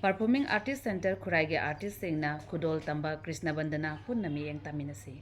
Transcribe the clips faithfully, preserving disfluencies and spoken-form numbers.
Performing Artist Center ꯈꯨꯔꯥꯏꯒꯤ ꯑꯥꯔꯇꯤꯁꯁꯤꯡꯅ ꯈꯨꯗꯣꯜ ꯇꯝꯕ ꯀ꯭ꯔꯤꯁꯅ ꯕꯟꯗꯅꯥ ꯄꯨꯟꯅ ꯃꯤꯠꯌꯦꯡ ꯇꯥꯃꯤꯟꯅꯁꯤ꯫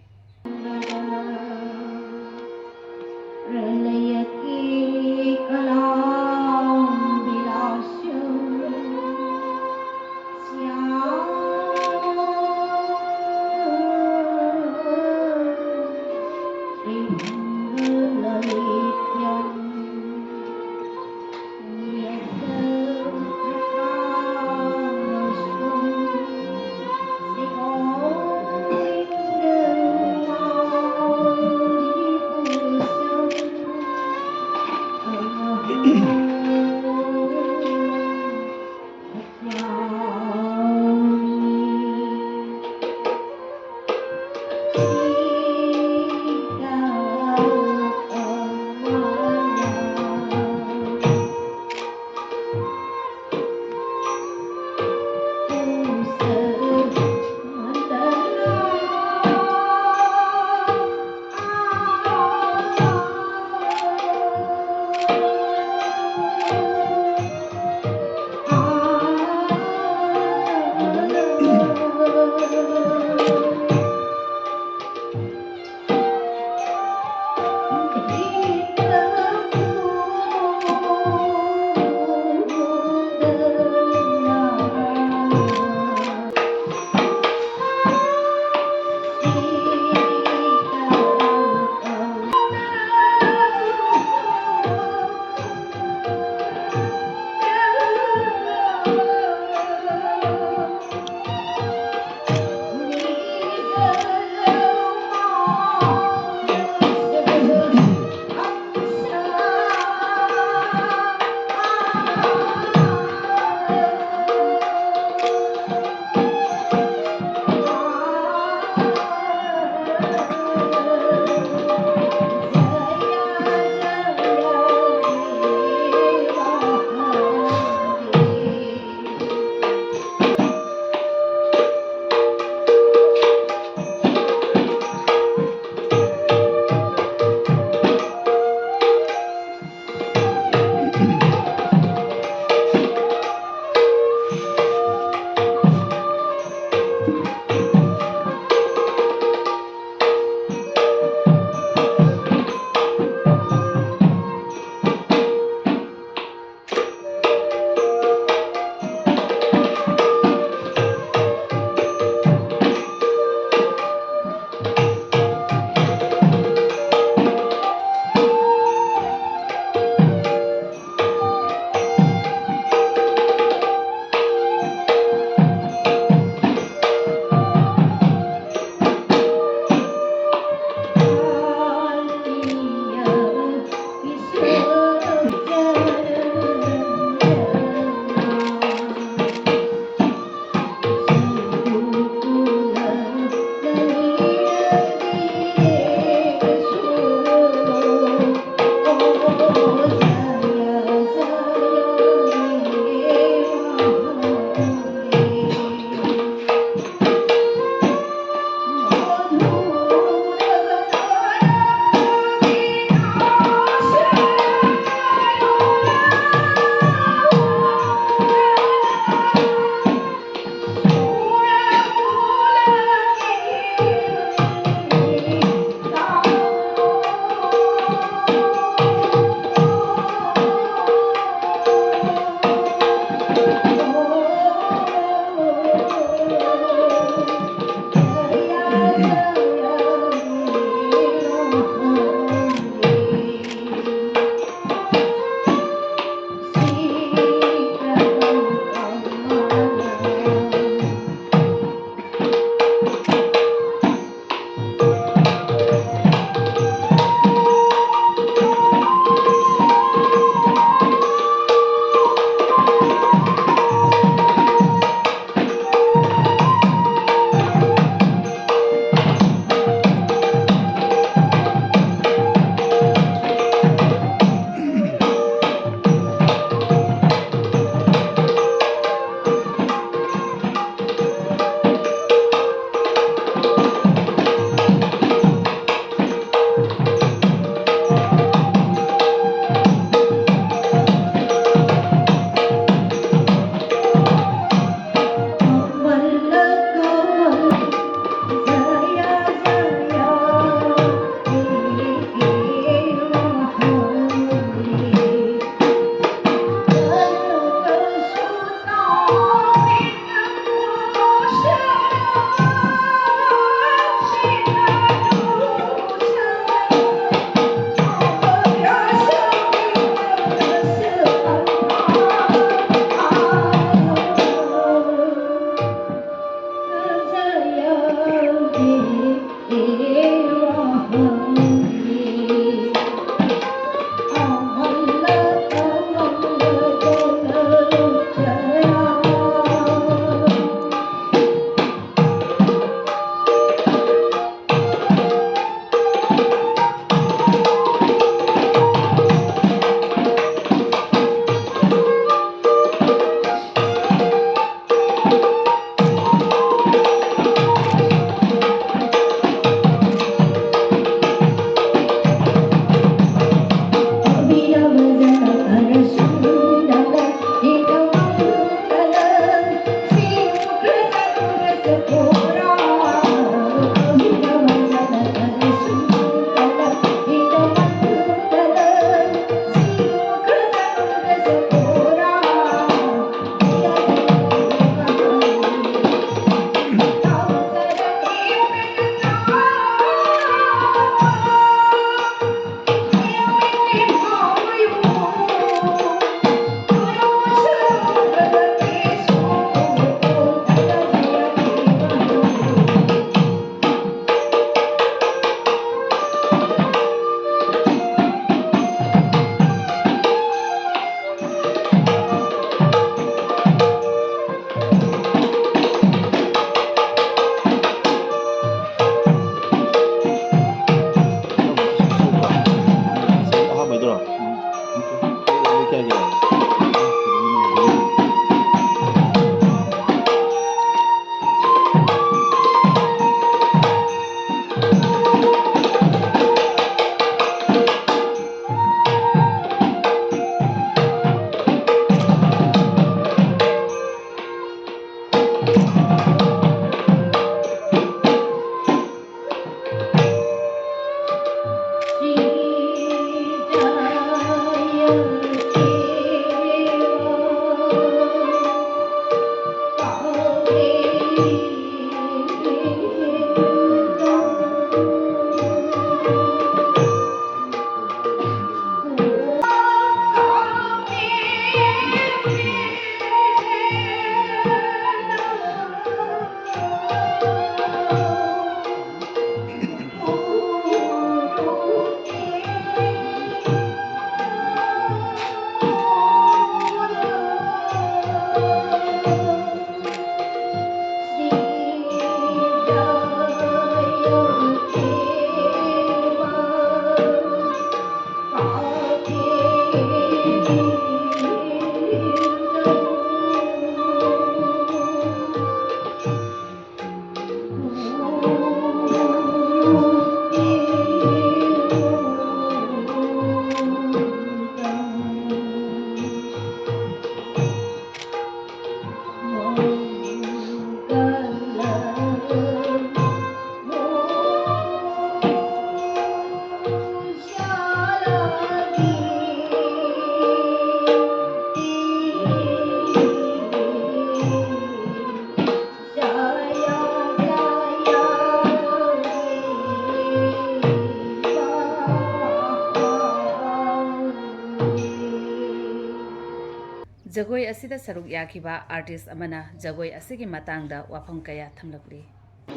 ꯖꯒꯣꯏ ꯑꯁꯤꯗ ꯁꯔꯨꯛ ꯌꯥꯈꯤꯕ ꯑꯥꯔꯇꯤꯁ ꯑꯃꯅ ꯖꯒꯣꯏ ꯑꯁꯤꯒꯤ ꯃꯇꯥꯡꯗ ꯋꯥꯐꯝ ꯀꯌꯥ ꯊꯝꯂꯛꯂꯤ꯫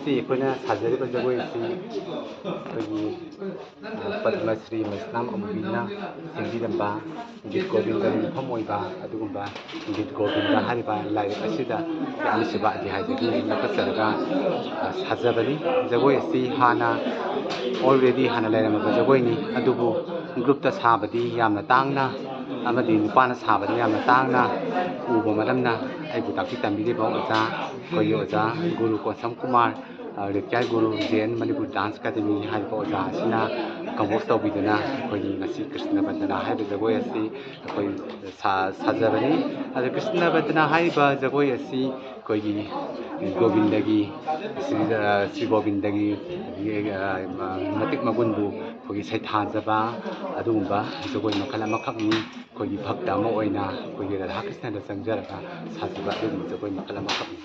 ꯁꯤ ꯑꯩꯈꯣꯏꯅ ꯁꯥꯖꯔꯤꯕ ꯖꯒꯣꯏ ꯑꯁꯤ ꯑꯩꯈꯣꯏꯒꯤ, ꯑ, ꯄꯗꯃ ꯁ꯭ꯔꯤ ꯃꯩꯁꯅꯥꯝ ꯑꯃꯨꯕꯤꯅ ꯁꯦꯝꯕꯤꯔꯝꯕ ꯒꯤꯠ ꯒꯣꯕꯤꯟꯗꯅ ꯌꯨꯝꯐꯝ ꯑꯣꯏꯕ ꯑꯗꯨꯒꯨꯝꯕ ꯒꯤꯠ ꯒꯣꯕꯤꯟꯗ ꯍꯥꯏꯔꯤꯕ ꯂꯥꯏꯔꯤꯛ ꯑꯁꯤꯗ ꯌꯥꯝꯅ ꯁꯦꯕꯥ ꯑꯙ꯭ꯌꯥꯏꯗꯒꯤ ꯂꯧꯈꯠꯆꯔꯒ, ꯑ, ꯁꯥꯖꯕꯅꯤ꯫ ꯖꯒꯣꯏ ꯑꯁꯤ ꯍꯥꯟꯅ already ꯍꯥꯟꯅ ꯂꯩꯔꯝꯃꯕ ꯖꯒꯣꯏꯅꯤ, ꯑꯗꯨꯕꯨ ꯒ꯭ꯔꯨꯞꯇ ꯁꯥꯕꯗꯤ ꯌꯥꯝꯅ ꯇꯥꯡꯅ ꯑꯃꯗꯤ ꯅꯨꯄꯥꯅ ꯁꯥꯕꯗꯤ ꯌꯥꯝꯅ ꯇꯥꯡꯅ ꯎꯕ ꯃꯔꯝꯅ ꯑꯩꯕꯨ ꯇꯥꯛꯄꯤ ꯇꯝꯕꯤꯔꯤꯕ ꯑꯣꯖꯥ, ꯑꯩꯈꯣꯏꯒꯤ ꯑꯣꯖꯥ ꯒꯨꯔꯨ ꯀꯣꯟꯁꯝ ꯀꯨꯃꯥꯔ, ꯑ, retired Guru J N Manipur dance academy ꯍꯥꯏꯔꯤꯕ ꯑꯣꯖꯥ ꯑꯁꯤꯅ ꯀꯝꯄꯣꯁ ꯇꯧꯕꯤꯗꯨꯅ ꯑꯩꯈꯣꯏꯒꯤ ꯉꯁꯤ ꯀ꯭ꯔꯤꯁꯅ ꯕꯟꯗꯅꯥ ꯍꯥꯏꯔꯤꯕ ꯖꯒꯣꯏ ꯑꯁꯤ ꯑꯩꯈꯣꯏ ꯁꯥ-, ꯁꯥꯖꯕꯅꯤ꯫ ꯑꯗ ꯀ꯭ꯔꯤꯁꯅ ꯕꯟꯗꯅꯥ ꯍꯥꯏꯔꯤꯕ ꯖꯒꯣꯏ ꯑꯁꯤ ꯑꯩꯈꯣꯏꯒꯤ ꯒꯣꯕꯤꯟꯗꯒꯤ, ꯁ꯭ꯔꯤ, ꯑ, ꯁ꯭ꯔꯤ ꯒꯣꯕꯤꯟꯗꯒꯤ, ꯑ, ꯃꯇꯤꯛ ꯃꯒꯨꯟꯕꯨ ꯑꯩꯈꯣꯏꯒꯤ ꯁꯩꯊꯥꯖꯕ ꯑꯗꯨꯒꯨꯝꯕ ꯖꯒꯣꯏ ꯃꯈꯜ ꯑꯃꯈꯛꯅꯤ꯫ ꯑꯩꯈꯣꯏꯒꯤ ꯚꯛꯇ ꯑꯃ ꯑꯣꯏꯅ ꯑꯩꯈꯣꯏꯒꯤ ꯔꯥꯙꯥ ꯀ꯭ꯔꯤꯁꯅꯗ ꯆꯪꯖꯔꯒ ꯁꯥꯖꯕ ꯑꯗꯨꯒꯨꯝꯕ ꯖꯒꯣꯏ ꯃꯈꯜ ꯑꯃꯈꯛꯅꯤ꯫